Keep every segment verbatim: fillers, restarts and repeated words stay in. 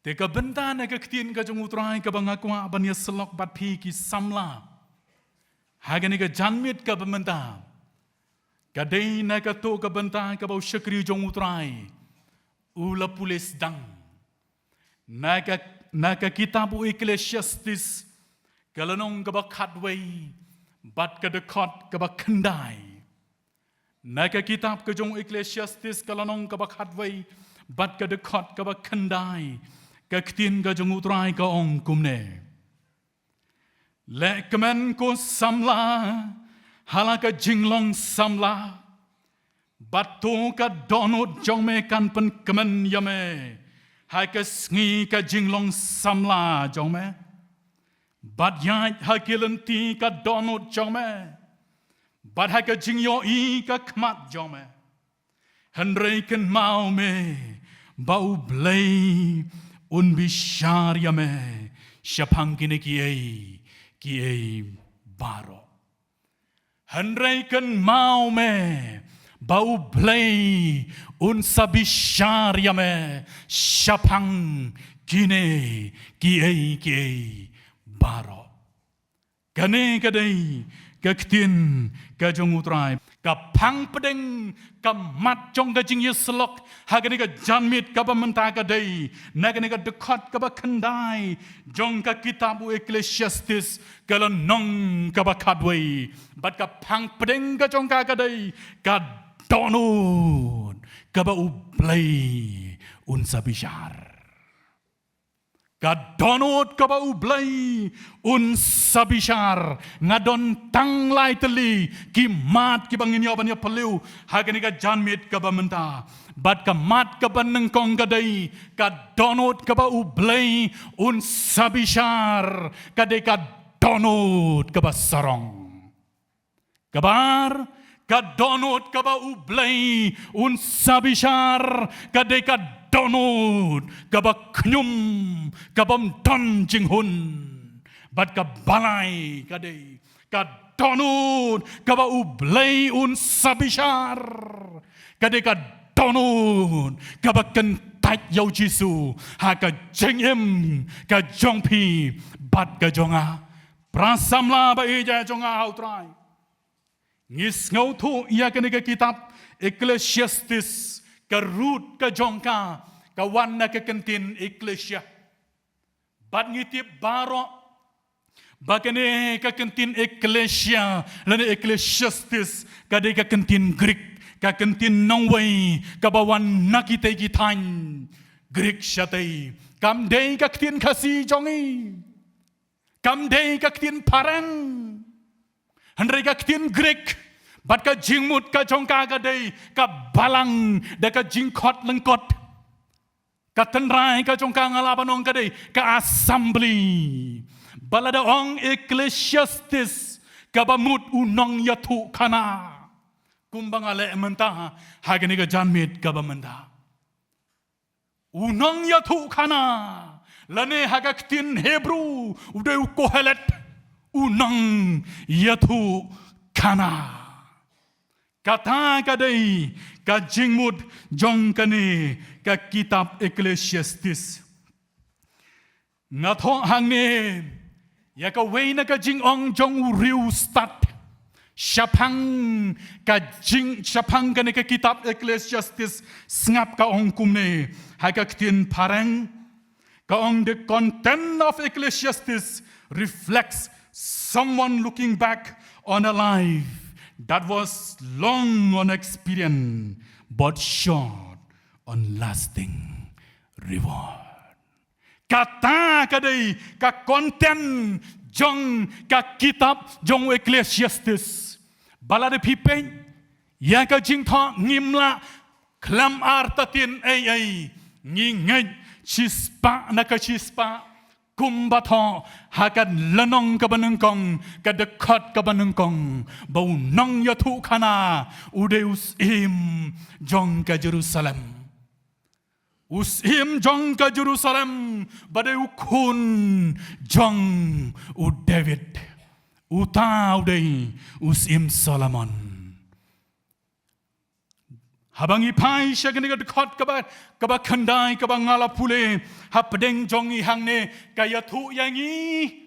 Te ka bynta na ka ktien ka jong U Trai kaba nga kwah ban ïa syllok bad phi ki samla ha kane ka janmiet kaba mynta, ka dei na kato ka bynta kaba u shakri jong U Trai u la pule sdang. Na ka, na ka kitab u Ecclesiastes, ka lynnong kaba khatwei bad ka dkhot kaba khyndai. Na ka kitab ka jong u Ecclesiastes, ka lynnong kaba khatwei bad ka dkhot kaba khyndai, ka ktien ka jong U Trai ka ong kumne: Leh kmen ko samla ha la ka jinglong samla, bad to ka dohnud jong me kan pynkmen ïa me ha ka sngi ka jinglong samla jong me, bad ïaid ha ki lynti ka dohnud jong me, bad ha ka jingïohi ka khmat jong me. Hynrei kynmaw me ba U Blei un bishar ïa me shaphang kine kiei kiei baroh. Hynrei kynmaw me ba U Blei un sa bishar ïa me shaphang kine kiei kiei baroh. Kane ka dei ka ktien ka jong U Trai. Ka phang pdeng ka mat jong ka jingïasyllok ha kane ka janmiet kaba mynta ka dei na kane ka dkhot kaba khyndai jong ka kitab u Ecclesiastes, ka lynnong kaba khatwei. Bad ka phang pdeng ka jong ka ka dei ka dohnud kaba U Blei un sa bishar. Ka dohnud kaba U Blei un sa bishar. Nga don tang lai tylli ki mat kiba ngin ïoh ban ïa phylliew ha kane ka janmiet kaba mynta. Bad ka mat kaba nyngkong ka dei ka dohnud kaba U Blei un sa bishar, ka dei ka dohnud kaba sarong. Kaba ar, ka dohnud kaba U Blei un sa bishar, ka dei ka dohnud kaba khñium, kaba ym don jinghun. Bad kaba lai ka dei ka dohnud kaba U Blei un sa bishar, ka dei ka dohnud kaba kyntait ïa U Jisu ha ka jingim ka jong phi bad ka jong nga. Para samla ba ïeit jong nga ha U Trai, ngi sngewthuh ïa kane ka kitab Ecclesiastes, ka root ka jong ka ka wan na ka kyntien ecclesia. Bad ngi tip baroh ba kane ka kyntien ecclesia lane Ecclesiastes ka dei ka kyntien Greek, ka kyntien nongwei kaba wan na kitei ki thaiñ Greek shatei. Kam dei ka ktien Khasi jong ngi. Kam dei ka ktien phareng, hynrei ka ktien Greek. Bad ka jingmut ka jong ka ka dei ka balang da ka jingkhot lyngkot. Ka tynrai ka jong ka nga lah ban ong ka dei ka assembly. Ba lada ong Ecclesiastes, kaba mut u nongïathuhkhana. Kumba nga leh mynta ha kane ka janmiet kaba mynta. U nongïathuhkhana, lane ha ka ktien Hebru u dei u Kohelet, u nongïathuhkhana. Kata ka dei ka jingmut jong kane ka kitab Ecclesiastes. Nga thoh hangne ïa kawei na ka jingong jong u riewstad shaphang ka jing, shaphang kane ka kitab Ecclesiastes. Sngap, ka ong kumne ha ka ktien phareng, ka ong: "The content of Ecclesiastes reflects someone looking back on a life that was long on experience but short on lasting reward." Kata ka dei ka content jong ka kitab jong u Ecclesiastes. Ba lada phi peit ïa ka jingthoh, ngim lah khlem artatien ei ei, ngi ngeit shispah na ka shispah, kumba thoh ha ka lynnong kaba nyngkong, ka dkhot kaba nyngkong, ba u nongïathuhkhana u dei u syiem jong ka Jerusalem. U syiem jong ka Jerusalem ba dei u khun jong u David. Uta u dei u syiem Solomon. Haba ngi phai sha kane ka dkhot kaba, kaba khyndai kaba nga la pule hapdeng jong ngi hangne, ka ïathuh ïa ngi,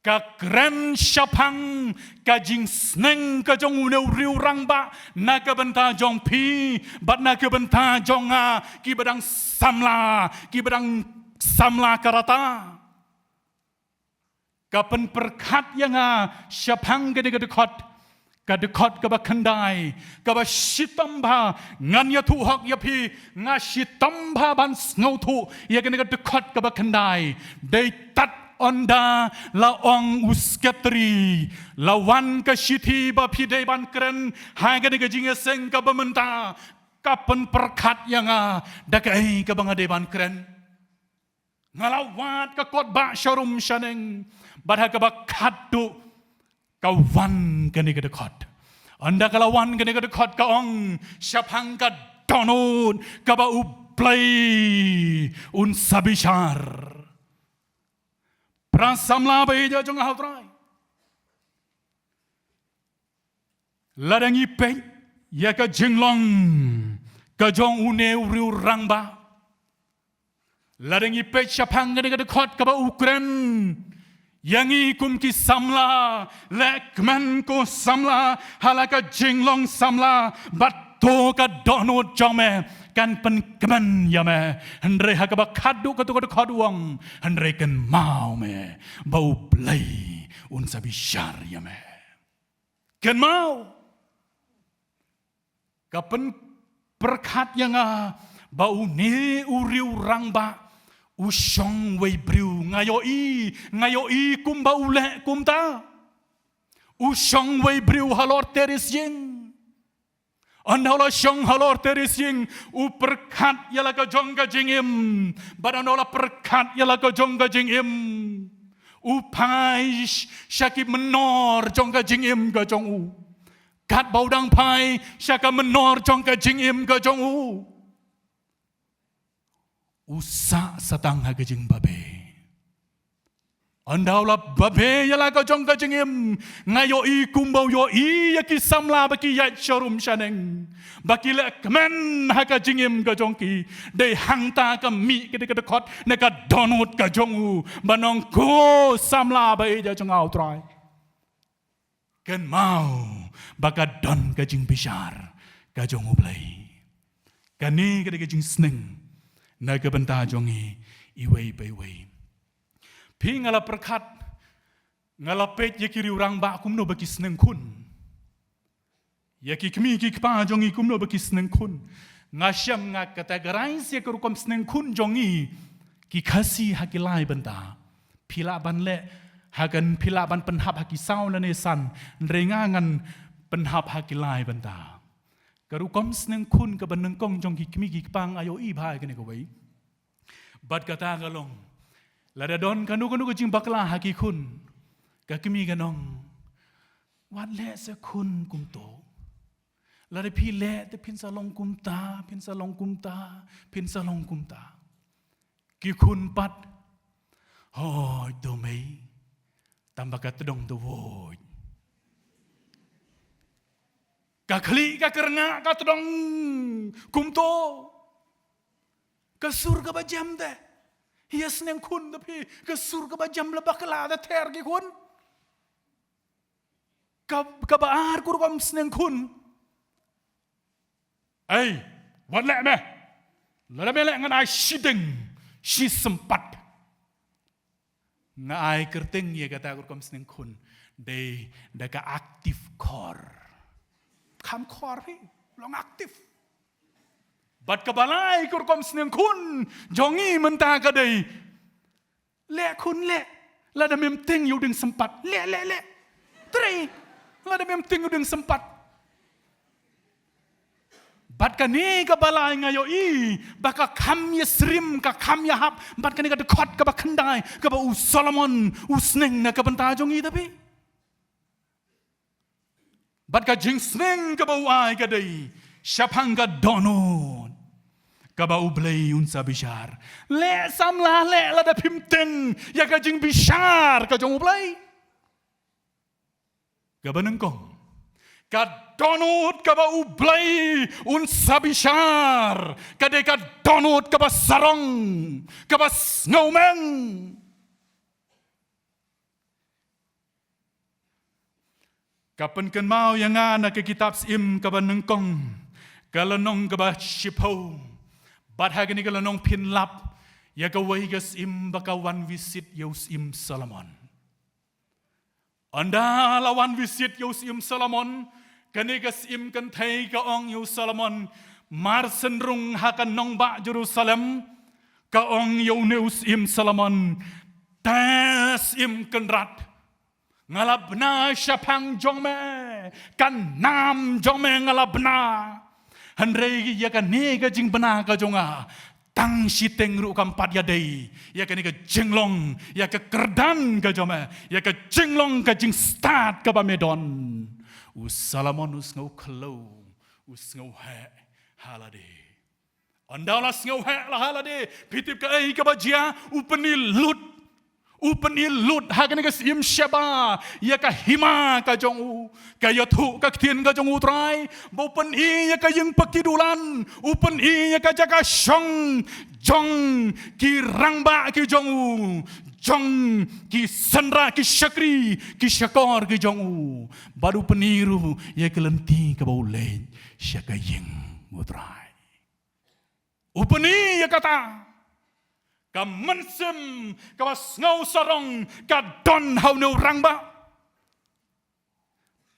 ka kren shaphang ka jingsneng ka jong une u riewrangbah na ka bynta jong phi bad na ka bynta jong nga, kiba dang samla, kiba dang samla ka rta. Ka pynpyrkhat ïa nga shaphang kane ka dkhot, ka dkhot kaba khyndai, kaba shitom bha. Ngan ïathuh hok ïa phi, nga shitom bha ban sngewthuh ïa kane ka dkhot kaba khyndai. Dei tad ynda la ong u sekretari, la wan ka shithi ba phi dei ban kren ha kane ka jingïaseng kaba mynta, ka pynpyrkhat ïa nga da kaei kaba nga dei ban kren. Nga la wad ka kot bah sharum shaneng, bad ha kaba khatduh ka wan kane ka dkhot. Ynda ka la wan kane ka dkhot, ka ong shaphang ka dohnud kaba U Blei un sa bishar. Para samla ba ïeit jong U Trai, lada ngi peit ïa ka jinglong ka jong une u riewrangbah, lada ngi peit shaphang kane ka dkhot kaba u kren ïa ngi kum ki samla, lehkmen ko samla ha la ka jinglong samla, bad to ka dohnud jong me kan pynkmen ïa me. Hynrei ha kaba khatduh kato ka dkhot u ong, hynrei kynmaw me ba U Blei un sa bishar ïa me. Kynmaw, ka pynpyrkhat ïa nga ba une u riewrangbah u shong wei briew. Nga ïohi, nga ïohi kumba u leh kumta. U shong wei briew halor terrace ïing. Ynda u la shong halor terrace ïing, u pyrkhat ïa la ka jong ka jingim. Bad ynda u la pyrkhat ïa la ka jong ka jingim, u phai sh-, sha ki mynnor jong ka jingim ka jong u. Katba u dang phai sha ka mynnor jong ka jingim ka jong u, u sah satang ha ka jingbabe. Ynda u la babe ïa la ka jong ka jingim, nga ïohi kumba u ïohi ïa ki samla ba ki ïaid sharum shaneng, ba ki lehkmen ha ka jingim ka jong ki. Dei hangta ka mih kane ka dkhot na ka dohnud ka jong u, ba ong ko samla ba ïeit jong U Trai, kynmaw ba ka don ka jingbishar ka jong U Blei. Kane ka dei ka jingsneng na ka bynta jong ngi iwei pa iwei. Phi, nga la pyrkhat, nga la peit ïa ki riewrangbah kumno ba ki sneng khun, ïa ki kmie ki kpa jong ngi kumno ba ki sneng khun. Nga shem, nga categorize ïa ka rukom sneng khun jong ngi, ki Khasi ha ki lai bynta. Phi lah ban leh ha kan, phi lah ban pynhap ha ki saw lane san, hynrei nga ngan pynhap ha ki lai bynta. Ka rukom sneng khun kaba nyngkong jong ki kmie ki kpa nga ïohi bha ïa kane kawei. Bad kata ka long, lada don kano kano ka jingbakla ha ki khun, ka kmie kan ong, wat leh seh khun kumto. Lada phi leh te phin sa long kumta, phin sa long kumta, phin sa long kumta. Ki khun pat, hooid to mei, tangba ka tdong to wooid. Ka khlieh ka kyrngah ka tdong kumto. Ka sur kaba jem te ïa sneng khun te phi, ka sur kaba jem la bakla te ther ki khun. Ka, kaba ar ka rukom sneng khun. Ei, wat leh me. Lada me leh ngan ai shi ding, shi sympat. Nga ai kyrteng ïa kata ka rukom sneng khun, dei da ka active khor. Kham khor phi, long active. Bad kaba lai ka rukom sneng khun jong ngi mynta ka dei, leh khun leh, lada mem tieng ïa u ding sympat, leh, leh, leh. Trei, lada mem tieng ïa u ding sympat. Bad kane kaba lai nga ïohi ba ka kham ïasyriem, ka kham ïahap bad kane ka dkhot kaba khyndai kaba u Solomon u sneng na ka bynta jong ngi te phi. Bad ka jingsneng kaba u ai ka dei shaphang ka dohnud kaba U Blei un sa bishar. Leh samla leh, lada phim tieng ïa ka jingbishar ka jong U Blei. Kaba nyngkong, ka dohnud kaba U Blei un sa bishar ka dei ka dohnud kaba sarong, kaba sngewmeng. Ka pynkynmaw ïa nga na ka kitab Syiem kaba nyngkong, ka lynnong kaba shiphew. Bad ha kane ka lynnong phin lap ïa kawei ka syiem ba ka wan visit ïa u Syiem Solomon. Ynda la wan visit ïa u Syiem Solomon, kane ka syiem kynthei ka ong ïa u Solomon, mar shen rung ha ka nongbah Jerusalem, ka ong ïa une u Syiem Solomon, te Syiem Kynrad, nga la bna shaphang jong me, ka nam jong me nga la bna. Hynrei ïa kane ka jingbna ka jong nga, tang shiteng ruh kam pat ïadei ïa kane ka jinglong, ïa ka kyrdan ka jong me, ïa ka jinglong ka jingstad kaba me don. U Solomon u sngew khlem, u sngew heh ha lade. Ynda u la sngew heh la ha lade, phi tip kaei kaba jia, u pyni lut. U pyni lut ha kane ka Syiem Sheba ïa ka hima ka jong u, ka ïathuh ka ktien ka jong U Trai, ba u pyni ïa ka ïing paki dulan, u pyni ïa ka jaka shong jong ki rangbah ki jong u, jong ki synrah ki shakri ki shakor ki jong u. Bad u pyni ruh ïa ka lynti kaba u leit sha ka ïing U Trai. U pyni ïa kata. Ka mynsiem kaba sngew sarong ka don ha une u rangbah.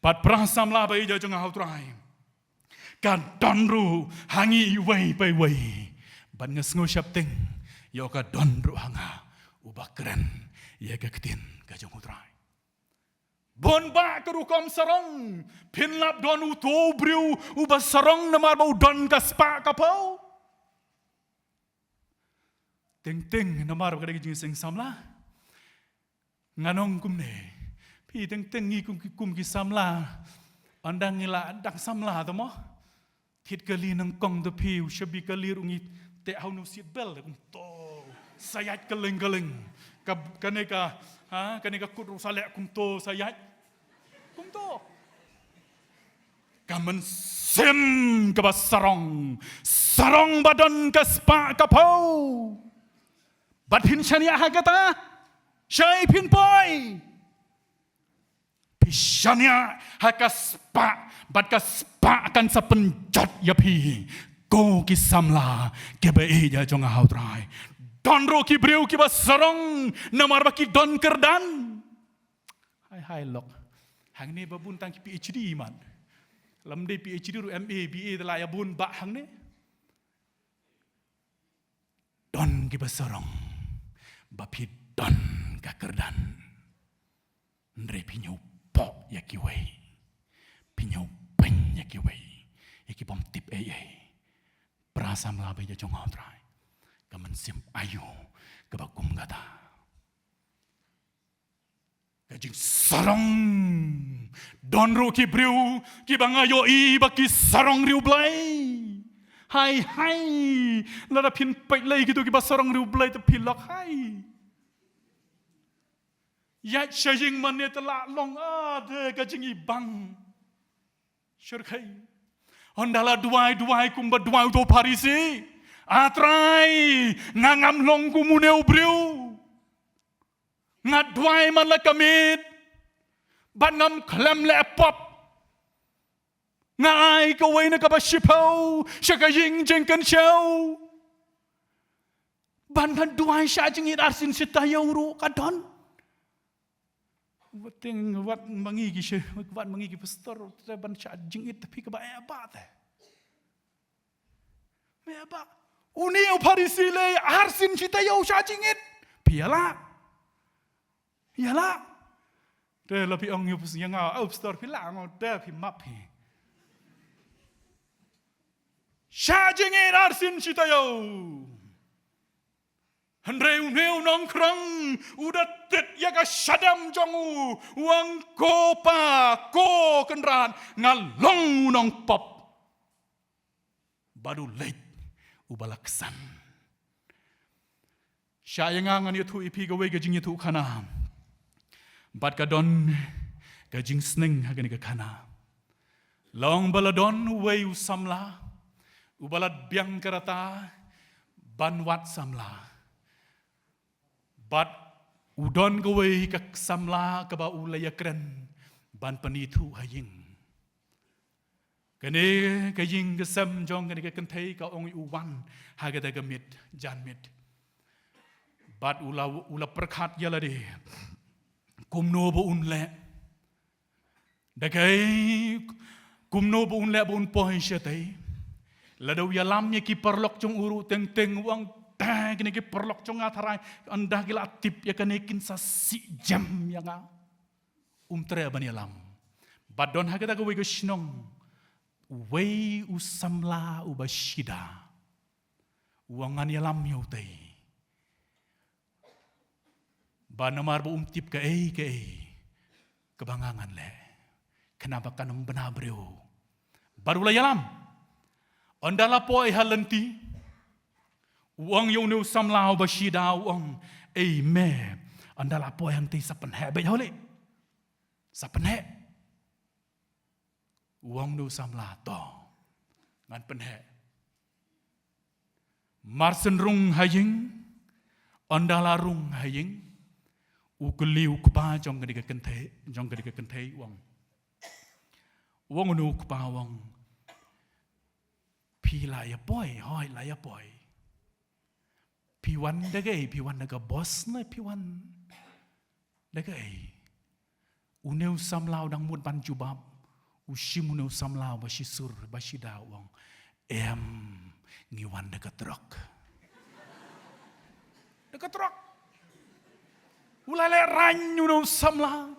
Bad para samla ba ïeit jong nga ha U Trai, ka don ruh ha ngi iwei pa iwei. Bad nga sngew sheptieng ïa ka don ruh ha nga uba kren ïa ka ktien ka jong U Trai. Bun bah ka rukom sarong. Phin lap don uto u briew uba sarong namar ba u don ka spah ka phew. Teng teng namar ba ka dei ka jingseng samla. Nga ong kumne, phi, teng teng ngi kum ki, kum ki samla, ynda ngi la dang samla te mo. Thied kali nyngkong te phi, u shabi kali ruh ngi teh ha une u seat belt kumto. Sa ïaid kylleng kylleng. Ka, kane ka, ha, kane ka kut ruh sa leh kumto, sa ïaid kumto. Ka mynsiem kaba sarong, sarong ba don ka spah ka phew. Bad phin shaniah ha kata, shai phin poi. Phi shaniah ha ka spah, bad ka spah kan sa pynjot ïa phi. Ko ki samla kiba ïeit jong nga ha U Trai, don ruh ki briew kiba sarong namar ba ki don kyrdan. Hai hai lok. Hangne ba bun tang ki PhD mat. Lymda dei PhD ruh, MA, BA te la ïa bun bah hangne. Don kiba sarong ba phi don ka kyrdan. Hynrei phi ñiew poh ïa kiwei. Phi ñiew beiñ ïa kiwei, ïa ki bym tip ei ei. Para samla ba ïeit jong nga ha U Trai, ka mynsiem aïu kaba kum kata. Ka jingsarong. Don ruh ki briew kiba nga ïohi ba ki sarong riewblei. Hai hai. Lada phin peit lei kito kiba sarong riewblei te phi lok hai. Ïaid sha ïing mane te la long, ah, de ka jingibang. Shyrkhei. Ynda la duwai, duwai kumba duwai uto u Pharisi. A Trai, nga ngam long kum une u briew. Nga duwai man la ka miet. Bad ngam khlem leh pop. Nga ai kawei na kaba shiphew sha ka ïing jingkynshew. Bad nga duwai sha jingit arsien shi taïew ruh ka don. Wat teng, wat ma ngi ki shi, wat ma ngi ki pastor, te ban sha jingit te phi kaba eh bah te. Me bah. Une u Pharisi leh arsien shi taïew sha jingit. Phi ïa lah. Ïa lah. Te la phi ong ïa u pas-, ïa nga, "Oh, pastor, phi lah ngo, te phi map phi." Sha jingit arsien shi taïew. Hynrei une u nongkhrong u da tied ïa ka shadem jong u, u ong, "Ko Pa, ko Kynrad, nga long u nongpop." Bad u leit uba la ksan. Shah ïa nga ngan ïathuh ïa phi kawei ka jingïathuh khana. Bad ka don ka jingsneng ha kane ka khana. La ong ba la don uwei u samla uba la biang ka rta ban wad samla. Bad u don kawei ka samla kaba u la ïakren ban pynithuh ha ïing. Kane ka ïing ka sem jong kane ka kynthei ka ong u wan ha kata ka miet, janmiet. Bad u la, u la pyrkhat ïa lade kumno ba un leh. Da kaei, kumno ba un leh ba un poi shatei. Lada u ïalam ïa ki paralok jong u ruh teng teng u ong, te kine ki paralok jong nga tharai ynda ki la tip ïa kane kin sa sih jem ïa nga. Um treh ban ïalam. Bad don ha kata kawei ka shnong uwei u samla uba shida. U ong ngan ïalam ïa utei. Ba namar ba um tip kaei kaei kaba nga ngan leh, khnang ba kan ym bna briew. Bad u la ïalam. Ynda la poi ha lynti, u ong ïa une u samla uba shida, u ong, ei me, ynda la poi hangtei sa pynheh beit holi. Sa pynheh. U ong une u samla, to, ngan pynheh. Mar shen rung ha ïing, ynda la rung ha ïing, u kylli u kpa jong kane ka kynthei, jong kane ka kynthei, u ong. U ong une u kpa, u ong, phi la ïa poi? Hooid, la ïa poi. Phi wan da kaei? Phi wan da ka bos ne phi wan da kaei? Une u samla u dang mut ban jubab, u shim une u samla ba shisur, ba shida, u ong, em, ngi wan da ka trok. Da ka trok. U la lehraiñ une u samla.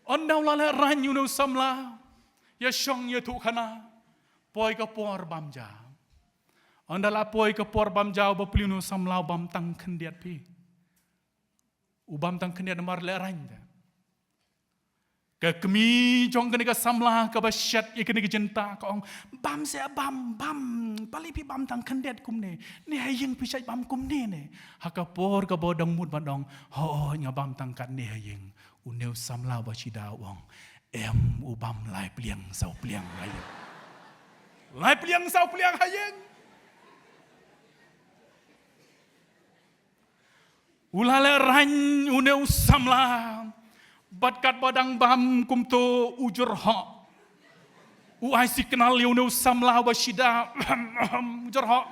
Ynda u la lehraiñ une u samla, ïa shong ïa thuh khana. Poi ka por bam ja. Ynda la poi ka por bam ja, u bapli une u samla u bam tang khyndiat phi. U bam tang khyndiat namar lehraiñ te. Ka kmie jong kane ka samla kaba shet ïa kane ka jinta ka ong, bam seh, bam, bam. Balei phi bam tang khyndiat kumne? Ne ha ïing phi shait bam kumne ne? Ha ka por kaba u dang mut ban ong, hooid, nga bam tang katne ha ïing, une u samla ba shida u ong, em, u bam lai pliang saw pliang ha ïing. Lai pliang saw pliang ha ïing. U la lehraiñ une u samla. Bad katba dang bam kumto u jyrhoh. U ai signal ïa une u samla ba shida. U jyrhoh.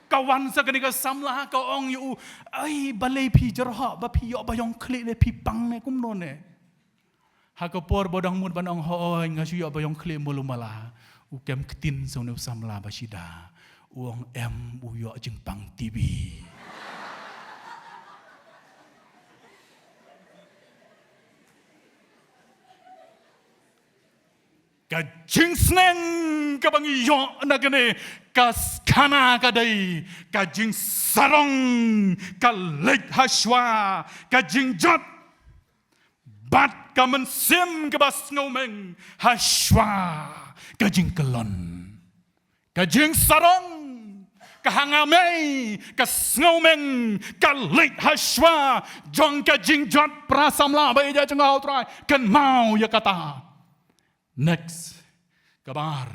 Ka wan sa kane ka samla ka ong ïa u, ai, balei phi jyrhoh, ba phi ïoh ba ïong khlieh ne, phi pang ne kumno ne? Ha ka por ba u dang mut ban ong hooid nga shu ïoh ba ïong khlieh malu mala, u kem ktien sa une u samla ba shida. U ong em, u ïoh jingpang T B. Ka jingsneng kaba ngi ïoh na kane ka khana ka dei ka jingsarong ka leit ha shuwa, ka jingjot bad ka mynsiem kaba sngewmeng ha shuwa ka jingkyllon. Ka jingsarong, ka hangamei, ka sngewmeng, ka leit ha shuwa jong ka jingjot. Para samla ba ïeit jong nga ha U Trai, kynmaw ïa kata. Next. Kaba ar.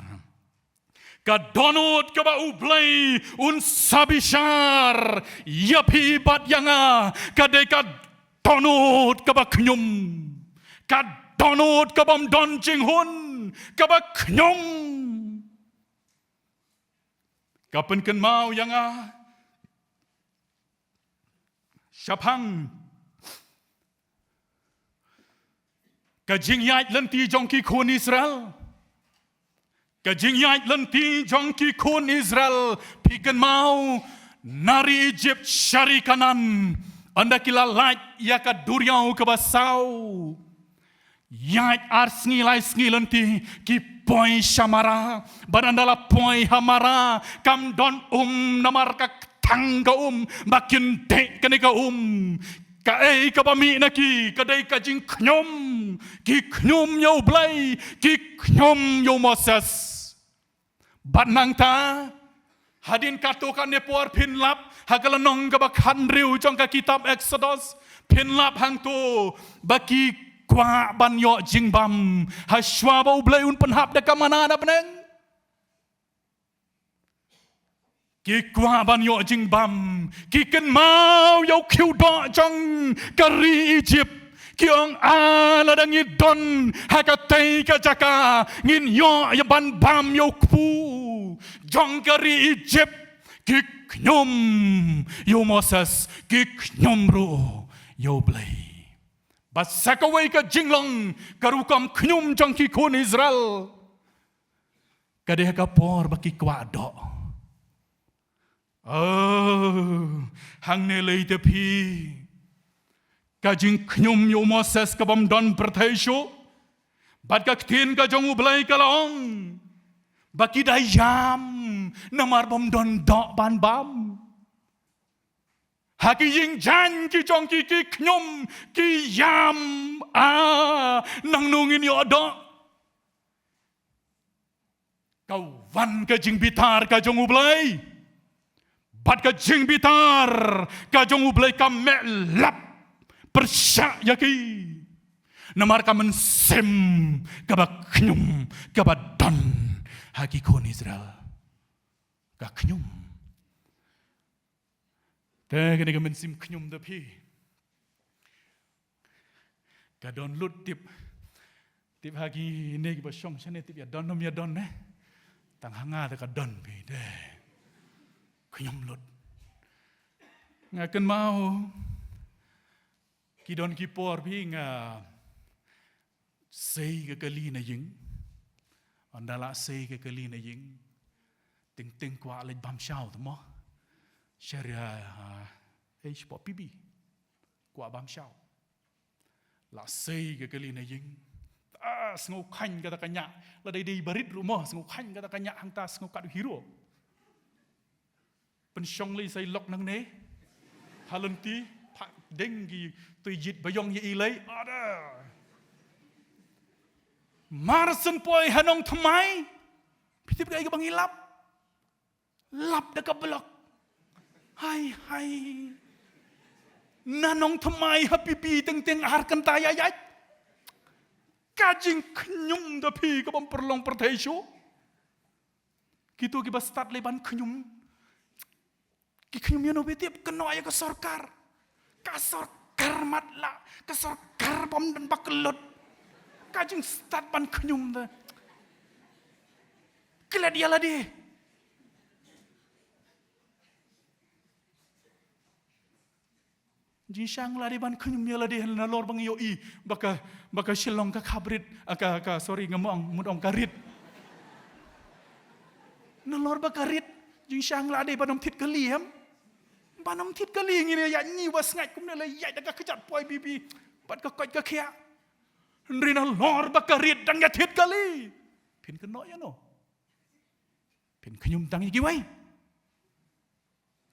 Ka dohnud kaba U Blei un sa bishar ïa phi bad ïa nga, ka dei ka dohnud kaba khñium. Ka dohnud kabym don jinghun, kaba khñium. Ka pynkynmaw ïa nga shaphang ka jingïaid lynti jong ki khun Israel. Ka jingïaid lynti jong ki khun Israel, phi kynmaw, na ri Ijipt sha ri Kanaan, ynda ki la lait ïa ka duriaw kaba saw. Ïaid ar sngi lai sngi lynti, ki poi sha Mara, bad ynda la poi ha Mara, kam don um namar ka kthang ka um, ba kin dih kane ka um. Kaei kaba mih na ki, ka dei ka jingkhñium, ki khñium ïa U Blei, ki khñium ïa u Moses. Bad nangta, hadien katto katne por phin lap, ha ka lynnong kaba khathynriew jong ka kitab Eksodos, phin lap hangto, ba ki kwah ban ïoh jingbam, ha shuwa ba U Blei un pynhap da ka manna na bneng. Ki kwah ban ïoh jingbam, ki kynmaw ïa u khiew doh jong ka ri Ijipt. Ki ong, ah, lada ngi don ha katei ka jaka, ngin ïoh ïa ban bam ïa u kpu jong ka ri Ijipt. Ki khñium ïa u Moses, ki khñium ruh ïa U Blei. Bad sa kawei ka jinglong, ka rukom khñium jong ki khun Israel, ka dei ha ka por ba ki kwah doh. Oh, hangne lei te phi, ka jingkhñium ïa u Moses ka bym don pyrthei shuh. Bad ka ktien ka jong U Blei ka la ong ba ki da ïam, namar bym don doh ban bam. Ha ki ïing jaiñ ki jong ki, ki khñium, ki ïam, ah, nangno ngin ïoh doh. Ka wan ka jingbitar ka jong U Blei. Bad ka jingbitar ka jong U Blei ka meh lap pyrshah ïa ki. Namar ka mynsiem kaba khñium kaba don ha ki khun Israel. Ka khñium. Te kane ka mynsiem khñium da phi, ka don lut tip. Tip ha kine kiba shong shane tip ïa don ym ïa don ne. Tang ha nga te ka don phi te. Khñium lut. Nga kynmaw ki don ki por phi nga sei ka kali na ïing. Ynda la sei ka kali na ïing, teng teng kwah leit bam shaw te mo. Sharia, ah, eh, shapoh P B. Kwah bam shaw. La sei ka kali na ïing. Ah, sngew khang kata ka ñiah. La dei dei barit ruh mo, sngew khang kata ka ñiah hangta sngew kat u hero. Pynshong lei sai lok nangne. Ha lynti, phah deng ki tui jit ba ïong ïa i lei. Ada. Mar syn poi ha nongthymmai. Phi tip kaei kaba ngi lap. Lap da ka block. Hai, hai. Na nongthymmai ha P B teng teng ar kynta ïaid ïaid. Ka jingkhñium da phi ka bym pyrlong pyrthei shuh. Kito kiba stad lei ban khñium. Ki khñium ïano phi tip, kynnoh ïa ka sorkar. Ka sorkar matlah, ka sorkar bym don ba kyllut. Ka jingstad ban khñium te. Klet ïa lade. Jingshang lade ban khñium ïa lade nalor ba ngi ïohi ba ka, ba ka Shillong ka khap rit, ah, ka, ka, sorry, nga mut ong, mut ong ka rit. Nalor ba ka rit, jingshang lade ban ym thied kali em. Ban ym thied kali ngin ïa ñiew ba sngaid kumne la ïaid da ka kjat poi bibi bad ka koit ka khiah. Hynrei nalor ba ka rit dang ïa thied kali, phin kynnoh ïano? Phin khñium tang ïa kiwei.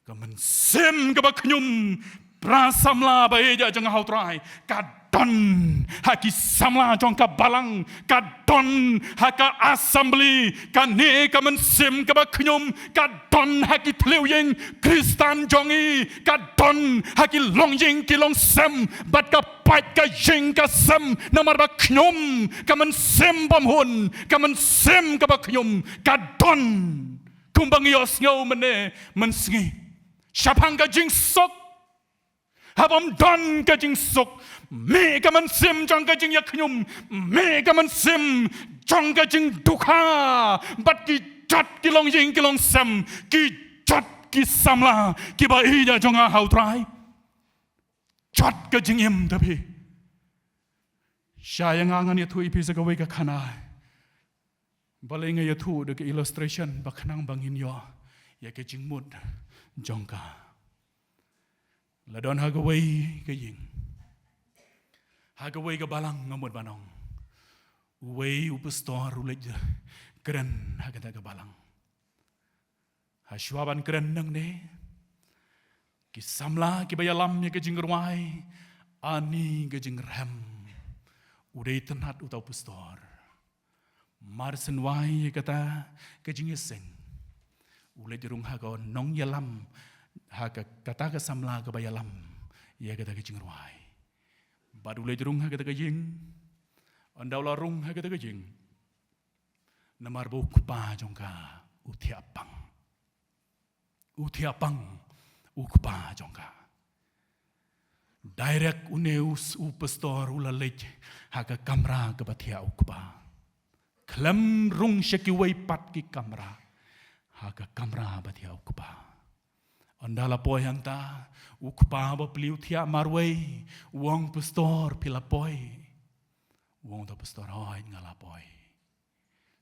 Ka mynsiem kaba khñium, para samla ba ïeit jong nga ha U Trai, ka don ha ki samla jong ka balang, ka don ha ka assembly. Kane ka mynsiem kaba khñium ka don ha ki thliew ïing Khristan jong ngi, ka don ha ki longïing ki longsem bad ka pait ka ïing ka sem, namar ba khñium, ka mynsiem bymhun, ka mynsiem kaba khñium ka don. Kumba ngi ïohsngew mynne mynsngi shaphang ka jingsuk. Haba ym don ka jingsuk, mih ka mynsiem jong ka jingïakhñium, mih ka mynsiem jong ka jingdukha, bad ki jot ki longïing ki longsem, ki jot ki samla kiba ïeit jong nga ha U Trai. Jot ka jingim da phi. Sha ïa nga ngan ïathuh ïa phi sa kawei ka khana. Balei nga ïathuh da ka illustration ba khnang ba ngin ïoh ïa ka jingmut jong ka. La don ha kawei ka ïing, ha kawei ka balang nga mut ban ong. Uwei u pastor u leit kren ha kata ka balang. Ha shuwa ban kren nangne, ki samla kiba ïalam ïa ka jingrwai, ani ka jingrhem, u dei tynnat uta u pastor. Mar syn wai ïa kata ka jingïaseng, u leit rung ha ka nongïalam, ha ka, kata ka samla kaba ïalam ïa kata ka jingrwai. Bad u leit rung ha kata ka ïing. Ynda u la rung ha kata ka ïing, namar ba u kpa jong ka u thiah pang. U thiah pang u kpa jong ka. Direct une u s-, u pastor u la leit ha ka kamra kaba thiah u kpa. Khlem rung sha kiwei pat ki kamra, ha ka kamra ba thiah u kpa. Ynda la poi hangta, u kpa ba plie u thiah marwei, u ong, "Pastor, phi la poi?" U ong da u pastor, "Hooid, nga la poi."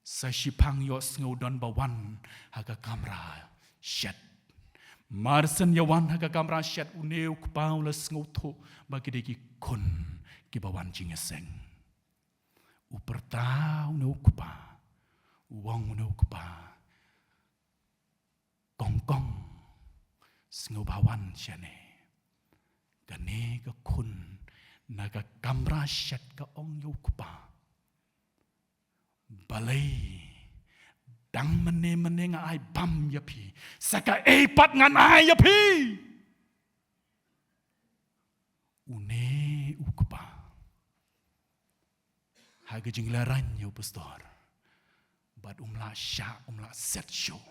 Sa shiphang ïohsngew don ba wan ha ka kamra shet. Mar shen ïa wan ha ka kamra shet, une u kpa u la sngewthuh ba ki dei ki khun kiba wan jingïaseng. U pyrta une u kpa, u ong une u kpa, "Kong kong, sngewbha wan shane. Kane ka khun na ka kamra shet ka ong ïa u kpa, balei dang mynne mynne nga ai bam ïa phi, sa kaei pat ngan ai ïa phi." Une u kpa, ha ka jinglehraiñ ïa u pastor, bad um lah shah, um lah set shuh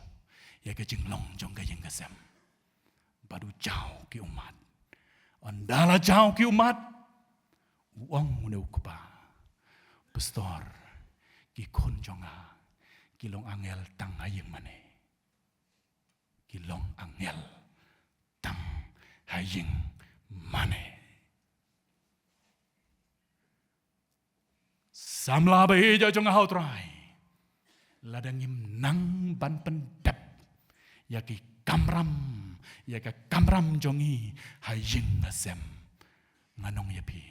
ïa ka jinglong jong ka ïing ka sem. Bad u jaw ki ummat. Ynda la jaw ki ummat, u ong une u kpa, "Pastor, ki khun jong nga ki long angel tang ha ïing mane. Ki long angel tang ha ïing mane." Samla ba ïeit jong nga ha u Trai, lada ngim nang ban pyndep ïa ki kamram, ïa ka kamram jong ngi ha ïing ha sem, ngan ong ïa phi,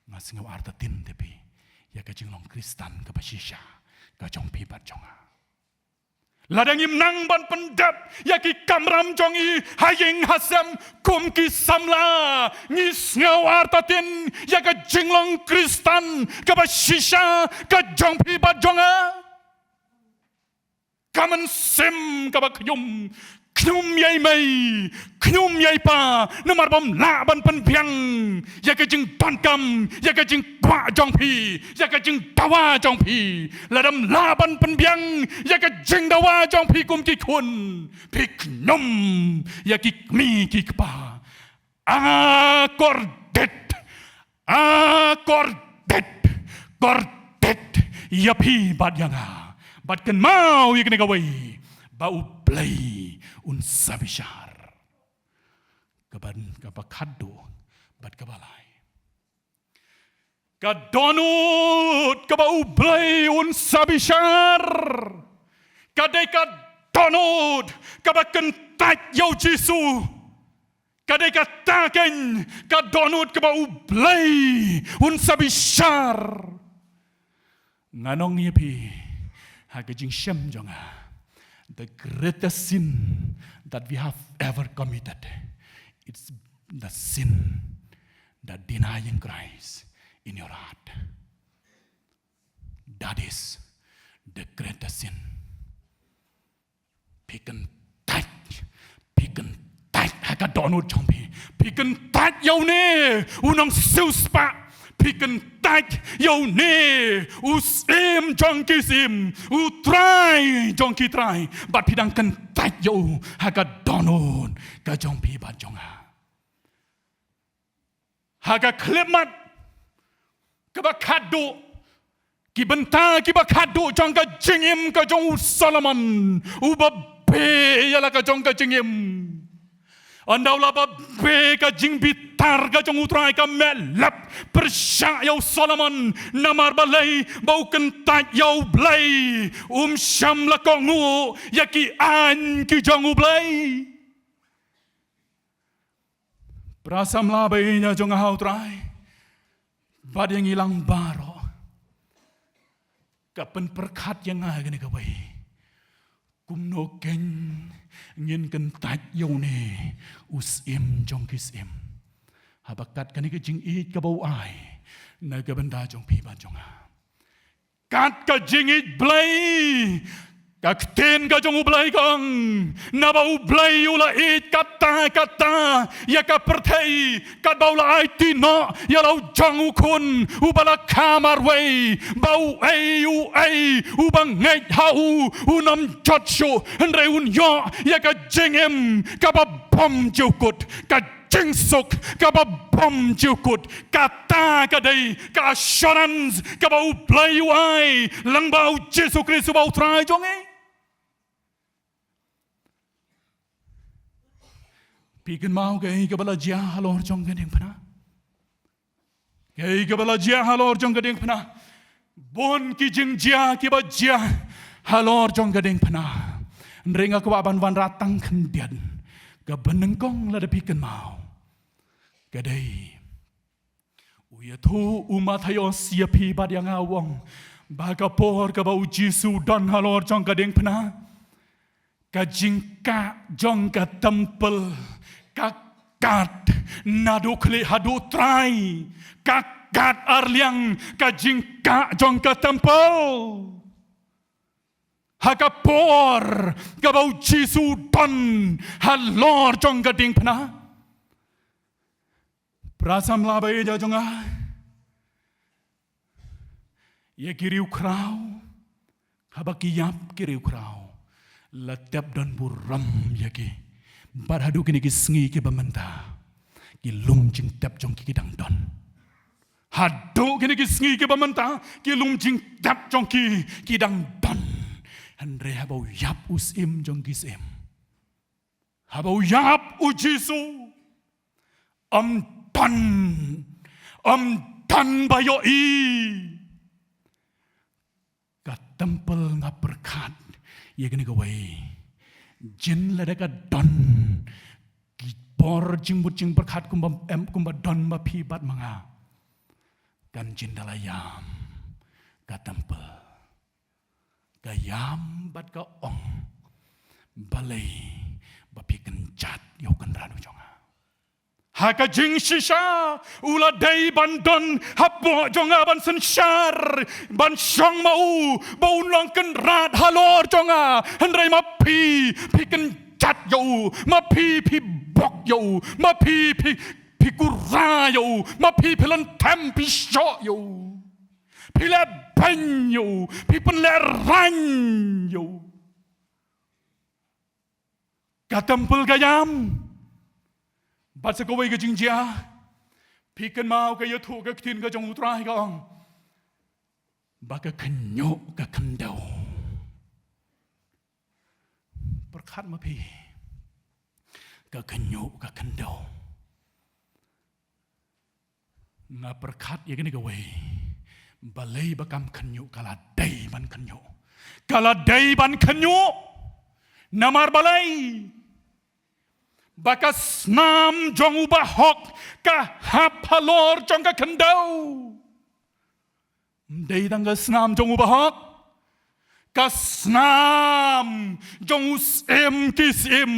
nga sngew artatien te phi ïa ka jinglong Khristan kaba shisha ka jong phi bad jong nga. Lada ngim nang ban pyndep ïa ki kamram jong ngi ha ïing ha sem kum ki samla, ngi sngew artatien ïa ka jinglong Khristan kaba shisha ka jong phi bad jong nga. Ka mynsiem kaba khñium, khñium ïa i mei, khñium ïa i pa, namar bym lah ban pynbiang ïa ka jingdonkam, ïa ka jingkwah jong phi, ïa ka jingdawa jong phi. Lada ym lah ban pynbiang ïa ka jingdawa jong phi kum ki khun, phi khñium ïa ki kmie ki kpa. Akordit, akordit, kordit ïa phi bad ïa nga. Bad kynmaw ïa kane kawei, ba U Blei un sa bishar. Kaba, kaba khadduh bad kaba lai. Ka dohnud kaba U Blei un sa bishar, ka dei ka dohnud kaba kyntait ïa U Jisu. Ka dei kata kein ka dohnud kaba U Blei un sa bishar. Ngan ong ïa phi, ha ka jingshem jong nga, the greatest sin that we have ever committed, it's the sin that denying Christ in your heart. That is the greatest sin. Phi kyntait, phi kyntait ha ka dohnud jong phi. Phi kyntait ïa une u nongsiewspah. Phi kyntait ïa une u Syiem jong ki syiem, U Trai jong ki trai. Bad phi dang kyntait ïa u ha ka dohnud ka jong phi bad jong nga. Ha ka khyllipmat kaba khadduh, ki bynta kiba khadduh jong ka jingim ka jong u Solomon, uba beh ïa la ka jong ka jingim. Ynda u la ba beh, ka jingbitar ka jong U Trai ka meh lap pyrshah ïa u Solomon, namar balei? Ba u kyntait ïa U Blei, um shym la kohnguh ïa ki aiñ ki jong U Blei. Para samla ba ïeit jong nga ha U Trai, bad ïa ngi lang baroh, ka pynpyrkhat ïa nga kane kawei, kumno kein ngin kyntait ïa une u Syiem jong ki syiem, haba kat kane ka jingïeit kaba u ai na ka bynta jong phi bad jong nga. Kat ka jingïeit Blei, Ka ktien ka jong U Blei ka ong, naba U Blei u la ïeit katta katta ïa ka pyrthei, katba u la aiti noh ïa la u jong u khun, uba la kha marwei, ba uei uei uba ngeit ha u, un ym jot shuh, hynrei un ïoh ïa ka jingim kaba bym jukut, ka jingsuk kaba bym jukut. Kata ka dei ka assurance kaba U Blei u ai lyngba U Jisu Khrist uba U Trai jong ngi. Phi kynmaw kaei kaba la jia halor jong ka diengphna? Kaei kaba la jia halor jong ka diengphna? Bun ki jingjia kiba jia halor jong ka diengphna. Hynrei nga kwah ban wanrah tang khyndiat. Kaba nyngkong, lada phi kynmaw, ka dei, u ïathuh u Mathaios ïa phi bad ïa nga, u ong ba ka por kaba U Jisu u don halor jong ka diengphna, ka jingkah jong ka templ ka kat naduh khlieh haduh trai, ka kat arliang ka jingkah jong ka templ ha ka por kaba U Jisu u don halor jong ka diengphna. Para samla ba ïeit jong nga, ïa ki riewkhraw, haba ki ïap ki riewkhraw, la tep don burom ïa ki. Bad haduh kine ki sngi kiba mynta, ki lum jingtep jong ki ki dang don. Haduh kine ki sngi kiba mynta, ki lum jingtep jong ki ki dang don. Hynrei haba u ïap u Syiem jong ki syiem, haba u ïap U Jisu, ym don, ym don ba ïohi. Ka templ, nga pyrkhat ïa kane kawei, jin lada ka don ki por jingmut jingpyrkhat kumba em, kumba don ma phi bad ma nga, kan jin da la ïam ka templ. Ka ïam bad ka ong, balei ba phi kynjat ïa u kynrad u jong nga? Ha ka jingshisha u la dei ban don hapoh jong nga ban synshar, ban shong ma u, ba un long kynrad halor jong nga. Hynrei ma phi, phi kynjat ïa u, ma phi, phi bok ïa u, ma phi, phi, phi kura ïa u, ma phi, phi lynthem phi shoh ïa u. Phi leh beiñ ïa u, phi pynlehrain ïa u. Ka templ ka ïam. Bad sa kawei ka jingjia, phi kynmaw ka ïathuh ka ktien ka jong U Trai ka ong, ba ka khynñiuh ka khyndew. Pyrkhat ma phi, ka khynñiuh ka khyndew. Nga pyrkhat ïa kane kawei, balei ba kam khynñiuh? Ka la dei ban khynñiuh. Ka la dei ban khynñiuh. Namar balei? Ba ka snam jong u bahok ka hap halor jong ka khyndew. Ym dei tang ka snam jong u bahok, ka snam jong u syiem ki syiem,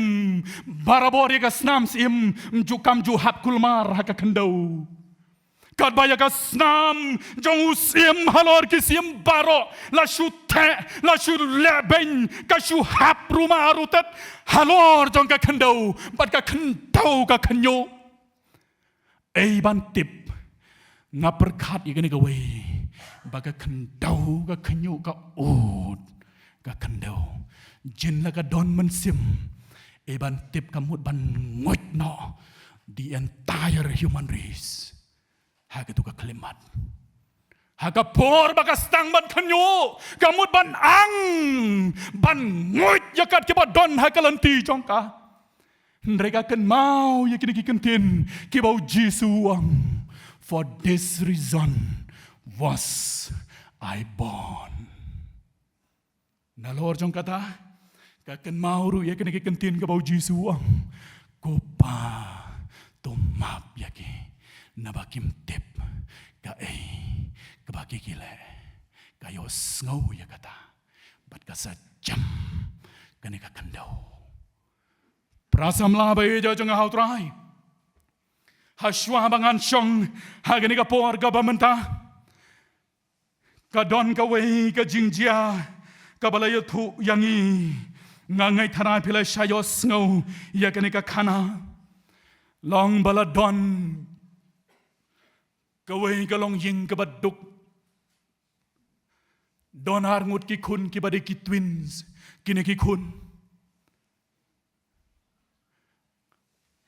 barabor ïa ka snam syiem, ym ju, kam ju hap kulmar ha ka khyndew. Katba ïa ka snam jong u syiem halor ki syiem baroh la shu theh, la shu leh beiñ, ka shu hap ruma rutet halor jong ka khyndew, bad ka khyndew ka khynñiuh. Ei ban tip, nga pyrkhat ïa kane kawei, ba ka khyndew ka khynñiuh ka ud ka khyndew. Jin la ka don mynsiem, ei ban tip ka mut ban nguid noh the entire human race ha katu ka khyllipmat. Ha ka por ba ka sdang ban khynñiuh, ka mut ban ang, ban nguid ïa kat kiba don ha ka lynti jong ka. Hynrei ka kynmaw ïa kine ki kyntien kiba U Jisu u ong, "For this reason was I born." Nalor jong kata, ka kynmaw ruh ïa kine ki kyntien kaba U Jisu u ong, "Ko Pa, to map ïa ki, naba kim tip kaei kaba ki ki leh." Ka ïohsngew ïa kata, bad ka sa jem kane ka khyndew. Para samla ba ïeit jong nga ha U Trai, ha shuwa ba ngan shong ha kane ka por kaba mynta, ka don kawei ka jingjia Kaba la ïathuh ïa ngi, nga ngeit tharai phi la shah ïohsngew ïa kane ka khana. Long ba la don kawei ka longïing kaba duk. Don ar ngut ki khun kiba dei ki twins, kine ki khun.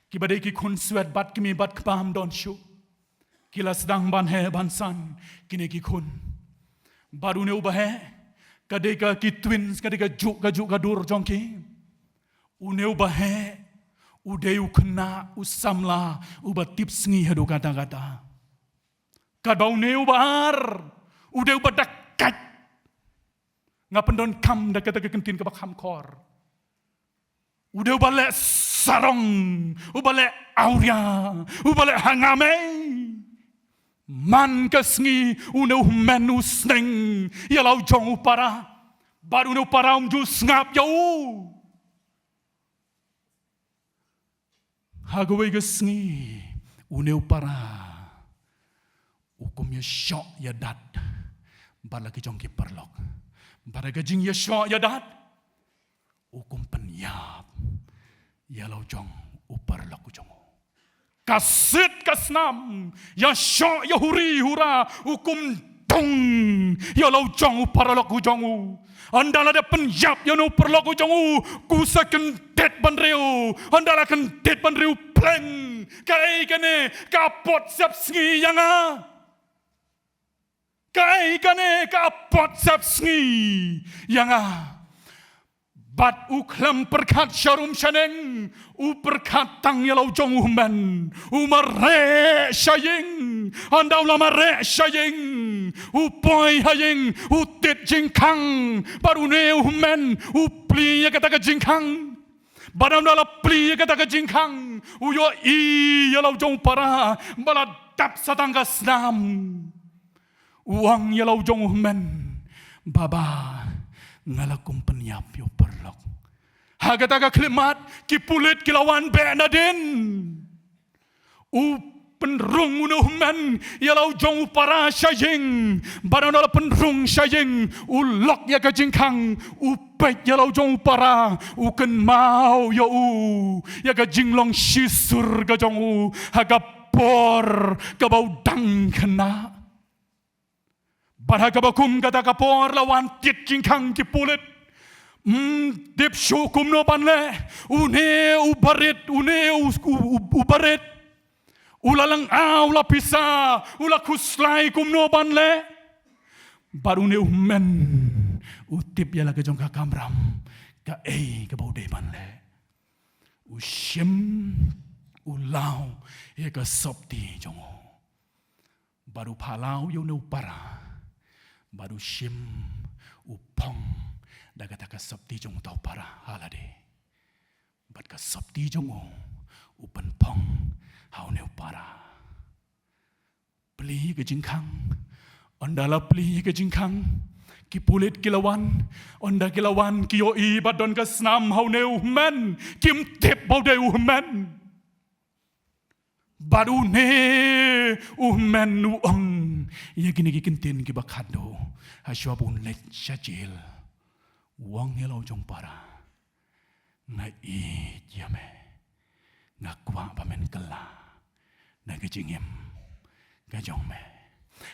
Kiba dei ki khun swet bad kmie bad kpa ym don shuh. Ki la sdang ban heh ban san kine ki khun. Bad une uba heh, ka dei ka ki twins, ka dei ka juk, ka juk ka dur jong ki. Une uba heh, u dei u khynnah, u samla, uba tip sngi haduh katta katta. Katba une uba ar, u dei uba da kait. Nga pyndonkam da kata ka kyntien kaba kham khor. U dei uba leh sarong, uba leh awria, uba leh hangamei. Man ka sngi une u hynmen u sneng ïa la u jong u para. Bad une u para um ju sngap ïa u. Ha kawei ka sngi une u para u kum ïashoh ïadat bad la ki jong ki paralok. Bad ha ka jingïashoh ïadat u kum pynïap ïa la u jong u paralok u jong u. Ka sit ka snam, ïashoh ïahuri hura, u kum dung ïa la u jong u paralok u jong u. Ynda la dep pynïap ïa une u paralok u jong u, u sa kyndit bynriew. Ynda la kyndit bynriew pleng. Kaei kane ka apot sepsngi ïa nga? Kaei kane ka apot sepsngi ïa nga? Bad u khlem pyrkhat sharum shaneng, u pyrkhat tang ïa la u jong u hynmen. U mareh sha ïing. Ynda u la mareh sha ïing, u poi ha ïing, u tied jingkhang. Bad une u hynmen u plie ïa kata ka jingkhang. Bad ynda la plie ïa kata ka jingkhang, u ïohi ïa la u jong u para ba la dap sa tang ka snam. U ong ïa la u jong u hynmen, "Baba, nga la kum pynïap ïa u paralok." Ha kata ka khyllipmat ki pulit ki la wan beh nadien. U pynrung une u hynmen ïa la u jong u para sha ïing. Bad ynda la pynrung sha ïing, u lok ïa ka jingkhang, u peit ïa la u jong u para, u kynmaw ïa u, ïa ka jinglong shisur ka jong u ha ka por kaba u dang khynnah. Bad ha kaba kum kata ka por la wan tied jingkhang ki pulit. Ym tip shuh kumno ban leh. Une u barit, une u, u, u, u barit, u la lynga, u la pisa, u la khuslai kumno ban leh. Bad une u hynmen u tip ïa la ka jong ka kamram kaei kaba u dei ban leh. U shim, u law ïa ka sopti jong u. Bad u phalaw ïa une u para. Bad u shim, u phong da kata ka sopti jong uta u para ha lade. Bad ka sopti jong u u pynphong ha une u para. Plie ka jingkhang. Ynda la plie ka jingkhang, ki pulit ki la wan. Ynda ki la wan ki ïohi ba don ka snam ha une u hynmen. Kim tip ba u dei u hynmen. Bad une u hynmen u ong ïa kine ki kyntien kiba khadduh. Ha shuwa ba un leit sha jel, u ong ïa la u jong u para, "Nga ïeit ïa me. Nga kwah ba men kylla na ka jingim ka jong me."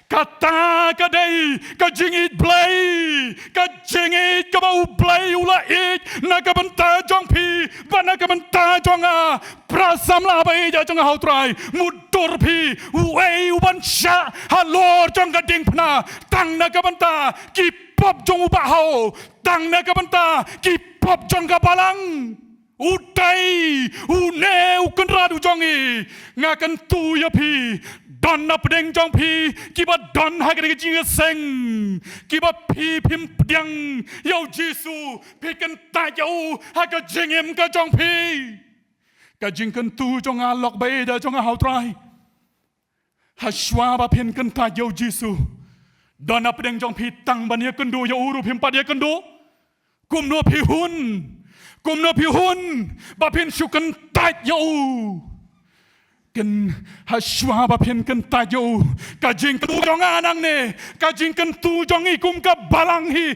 Kata ka dei ka jingïeit Blei, ka jingïeit kaba u Blei u la ïeit na ka bynta jong phi bad na ka bynta jong nga. Para samla ba ïeit jong nga ha u Trai, mutdur phi, uei u ban shah halor jong ka diengphna tang na ka bynta ki pop jong u bahaw, tang na ka bynta ki pop jong ka balang. U dei une u Kynrad u jong ngi. Nga kyntu ïa phi, don na pdeng jong phi kiba don ha kane ka jingïaseng, kiba phi phim pdiang ïa u Jisu, phi kyntait ïa u ha ka jingim ka jong phi. Ka jingkyntu jong nga lok ba ïeit jong nga ha u Trai, ha shuwa ba phin kyntait ïa u Jisu, don na pdeng jong phi tang ban ïakynduh ïa u ruh phim pat ïakynduh. Kumno phi hun, kumno phi hun ba phin shu kyntait ïa u? Kyn, ha shuwa ba phin kyntait ïa u, ka jingkyntu jong nga nangne, ka jingkyntu jong ngi kum ka balang hi,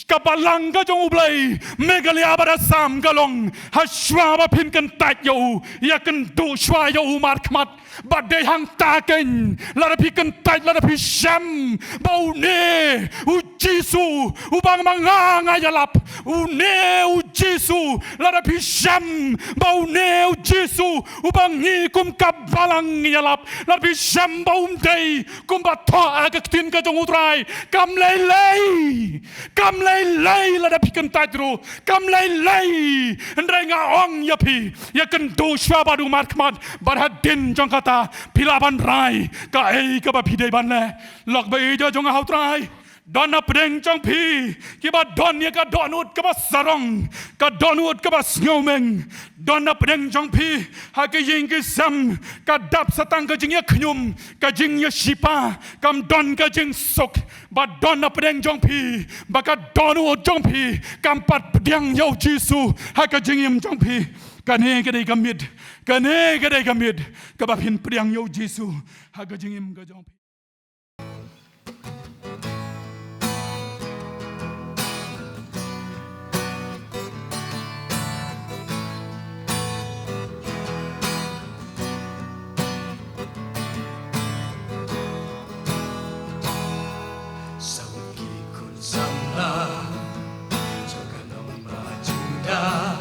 Ka balang ka jong U Blei, Meghalaya bad Assam ka long, ha shuwa ba phin kyntait ïa u, ïakynduh shuwa ïa u markhmat, bad dei hangta keiñ, lada phi kyntait, lada phi shem, ba une, u Jisu, uba ma nga nga ïalap, une, u Jisu, lada phi shem, ba une, u Jisu, uba ngi kum ka balang ngi ïalap, lada phi shem ba um dei, kumba thoh ha ka ktien ka jong U Trai, kam lei lei. Kam lei lei lada phi kyntait ruh. Kam lei lei. Hynrei nga ong ïa phi, ïakynduh shuwa bad u markhmat, bad hadien jong kata, phi lah ban rai kaei kaba phi dei ban leh. Lok ba ïeit jong nga ha U Trai. Don na pdeng jong phi kiba don ïa ka dohnud kaba sarong, ka dohnud kaba sngewmeng. Don na pdeng jong phi ha ka ïing ka sem, ka dap sa tang ka jingïakhñium, ka jingïashipa, kam don ka jingsuk. Ba don na pdeng jong phi, ba ka dohnud jong phi kam pat pdiang ïa U Jisu ha ka jingim jong phi. Kane ka dei ka miet, kane ka dei ka miet kaba phin pdiang ïa U Jisu ha ka jingim ka jong phi. Sa ki khun samla jong ka nongbah Judah,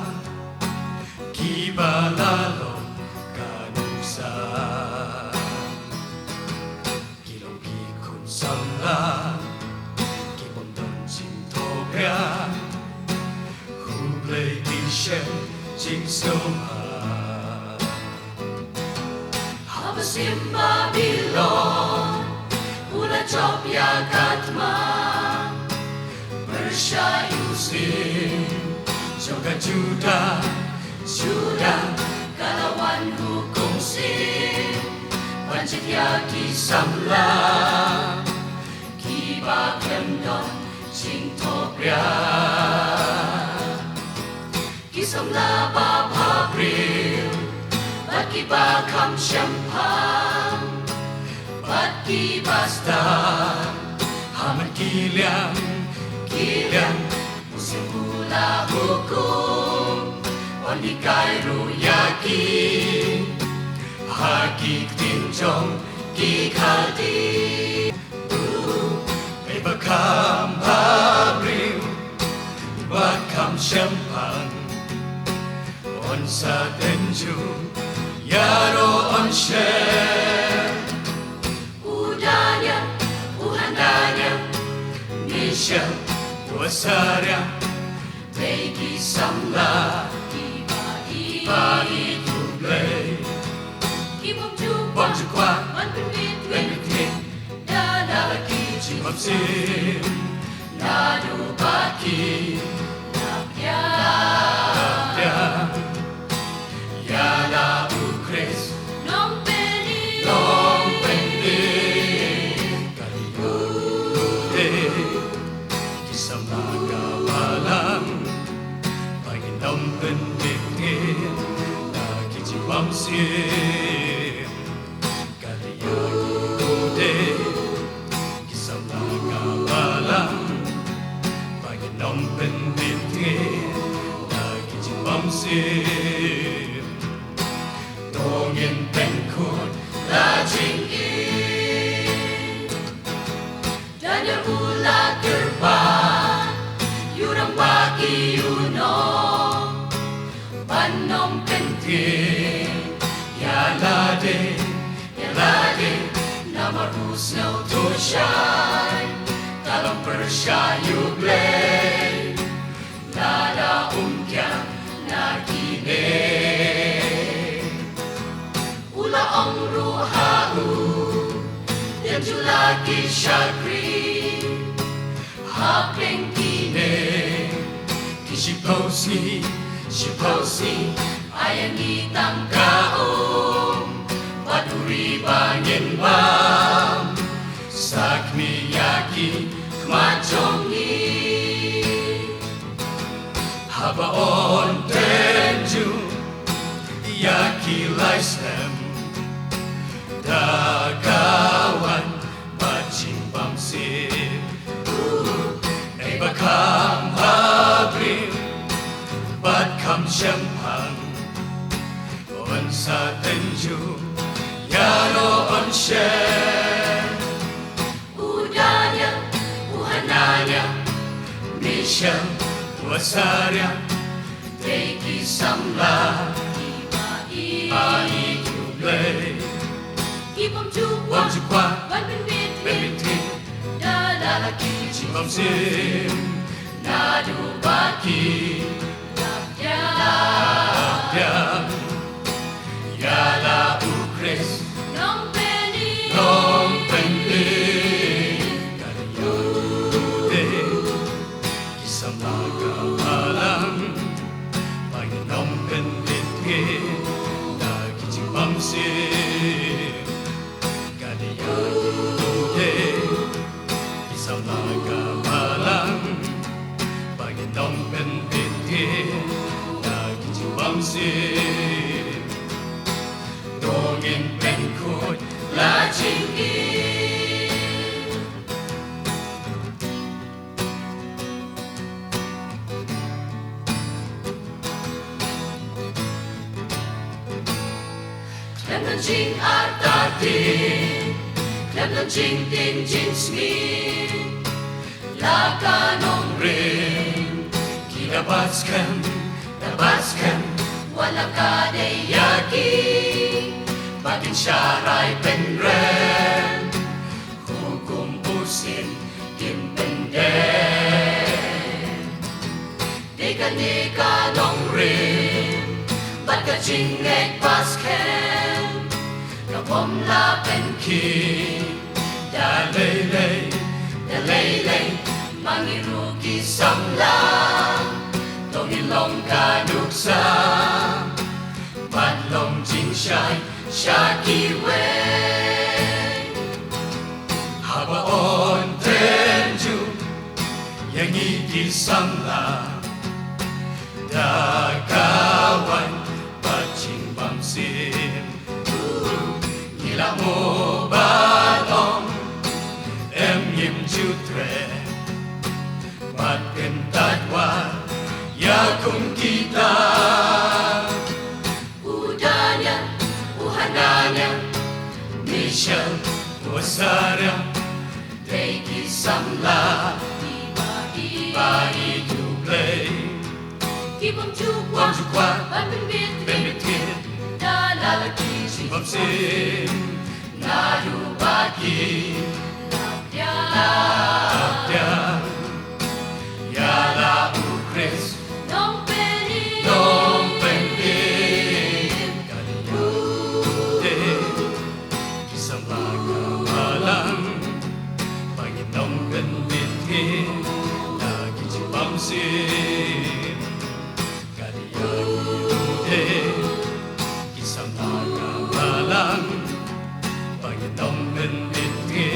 kiba la long ka nuksa. Ki long ki khun samla, ki bym don jingthohbria, U Blei ki shem jingsngewbha. Haba siem Babilon u la jop ïa ka thma, pyrshah ïa u syiem jong ka Judah, Judah ka la wan hukum syiem ban jied ïa ki samla kiba khlem don jingthohbria. Ki samla ba bha briew bad kiba kham shemphang bad kiba stad ha man ki liang ki liang, u syiem u la hukum ban hikai ruh ïa ki ha ki ktien jong ki Khaldi. Ei ba kham bha briew bad kham shemphang, un sa tynjuh ïaroh, un shem. U Daniel, u Hananiah, Mishael, u Asariah, dei ki samla kiba ïeit U Blei. Ki bym ju kwah ban pynbit wei, da la ki jingbymsiem, naduh ba ki la pdiang ïa la U Khrist Nongpynim. Nongpynim. Ka dei u dei ki samla ka balang ba ngin ym pyndep ngin da ki jingbymsiem. Ka dei u dei ki samla ka balang ba ngin ym pyndep ngin da ki jingbymsiem. To ngin pynkhot la jingim. Daniel u la kyrpad ïa u rangbah ki ïa u nong ban ym kyntiew ïa lade, ïa lade, namar u sngewthuh shai ka long pyrshah ïa U Blei. Lada um kiar na kine, u la ong ruh ha u, dang ju la ki shakri hapdeng kine ki shiphew sngi, shiphew sngi. Ai ïa ngi tang ka um bad u ri ba ngin bam, sa khmih ïa ki khmat jong ngi. Haba un tynjuh ïa ki lai snem da ka wan bad jingbymsiem, ei ba kham Jempang, un sa tynjuh ïa no un shem. U Daniel, u Hananiah, Mishael, u Asariah, dei ki samla kiba ïeit ïa U Blei. Ki bym ju kwah, bym ju kwah ban pynbit, pynbit ïa da la ki jingbymsim, naduh ba ki la pdiang, la pdiang ïa la U Khrist Nongpynim, Nongpynim. Ka dei ïa u dei ki samla ka balang ba ngi nongpynim ïa ki da ki jingbymsim. Ka dei ïa u dei ki samla ka balang ba ngi nongpynim ïa ki da ki jingbymsim. To ngin pynkhuid la jingim. Khlem don jingartatien, khlem don jingtieng jingsmit, la ka nongrim ki da bat skhem, da bat skhem, wat la ka dei ïa ki ba kin shah rai pynrem, hukum u sien kin pyndem. Dei kane ka nongrim bad ka jingngeit ba skhem ka bym lah pynkhih da lei lei, da lei lei. Ma ngi ruh ki samla, to ngin long ka nuksa bad long jingshai sha kiwei. Haba un tynjuh ïa ngi ki samla da ka waiñ bad jingbymsim, ngi la mo ba long em, ngim ju treh bad kyntait wad ïa kum kita. U Daniel, u Hananiah, Mishael, u Asariah, dei ki samla kiba ïeit ïa U Blei. Ki bym ju kwah, bym ju kwah ban pynbit, pynbit ïa ki da la ki jingbymsim, naduh ba ki la pdiang, la pdiang ïa la U Khrist Nongpynim, Nongpynim. Ka dei ïa u dei ki samla ka balang ba ngi nongpynim ïa ki da ki jingbymsim. Ka dei ïa u dei ki samla ka balang ba ngi nongpynim ïa ki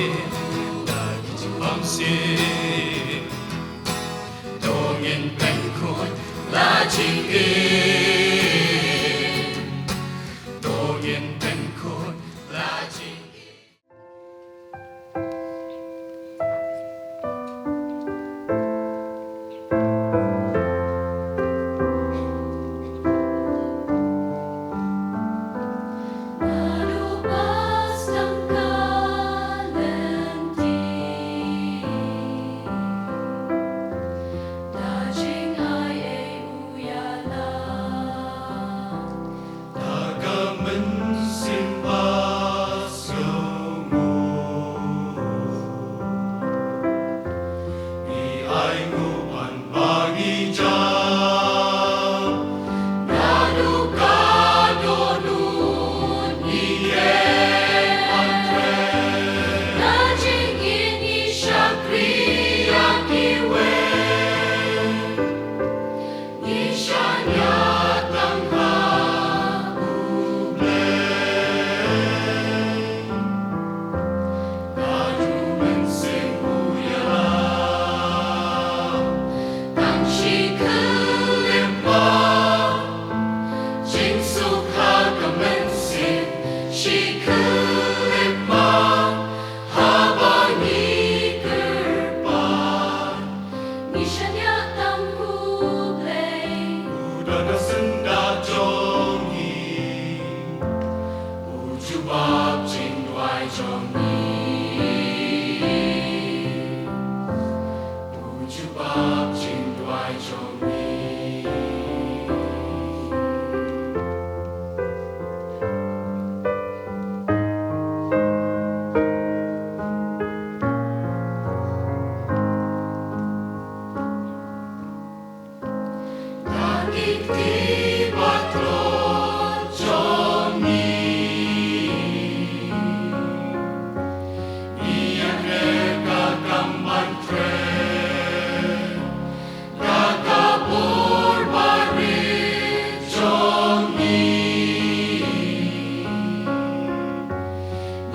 da ki jingbymsim. To ngin pynkhuid la jingim. To ngin pynkhuid la jingim.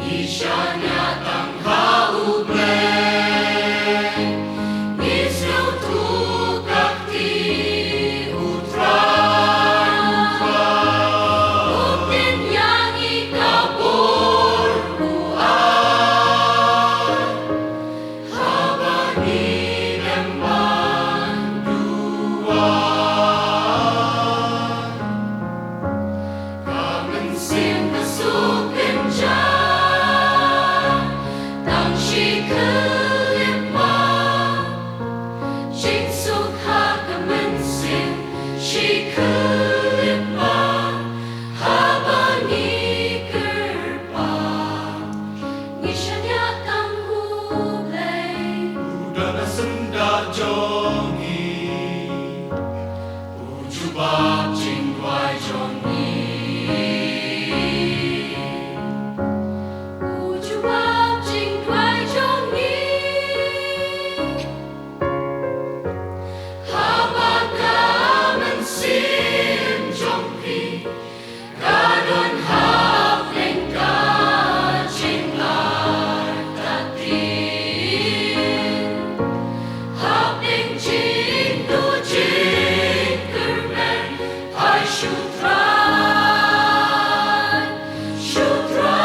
Ngi shaniah tang ha U Blei, ngi sngewthuh ka kti U Trai, U Trai, u pynïa ïa ngi ka bor u ai, haba ngi dem ban duwai. Ka mynsiem ka suk kynja, tang shi khyllipmat. Jingsuk ha ka mynsiem shi khyllipmat, haba ngi kyrpad. Ngi shaniah tang U Blei, u don ha syndah jong ngi, u jubab jingduwai jong ngi, u jubab jingduwai jong ngi. Haba ka mynsiem jong phi ka don hapdeng ka jinglartatien, hapdeng jingduh jingkyrmen, ai shu trai, shu trai.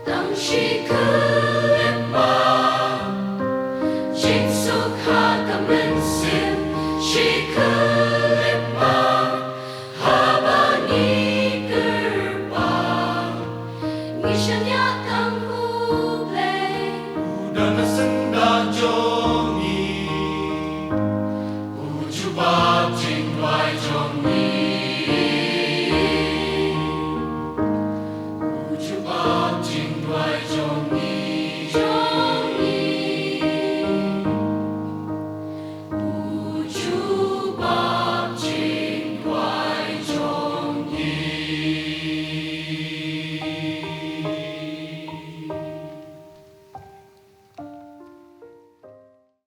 Tang shi khyllipmat, jingsuk ha ka mynsiem shi khyllipmat.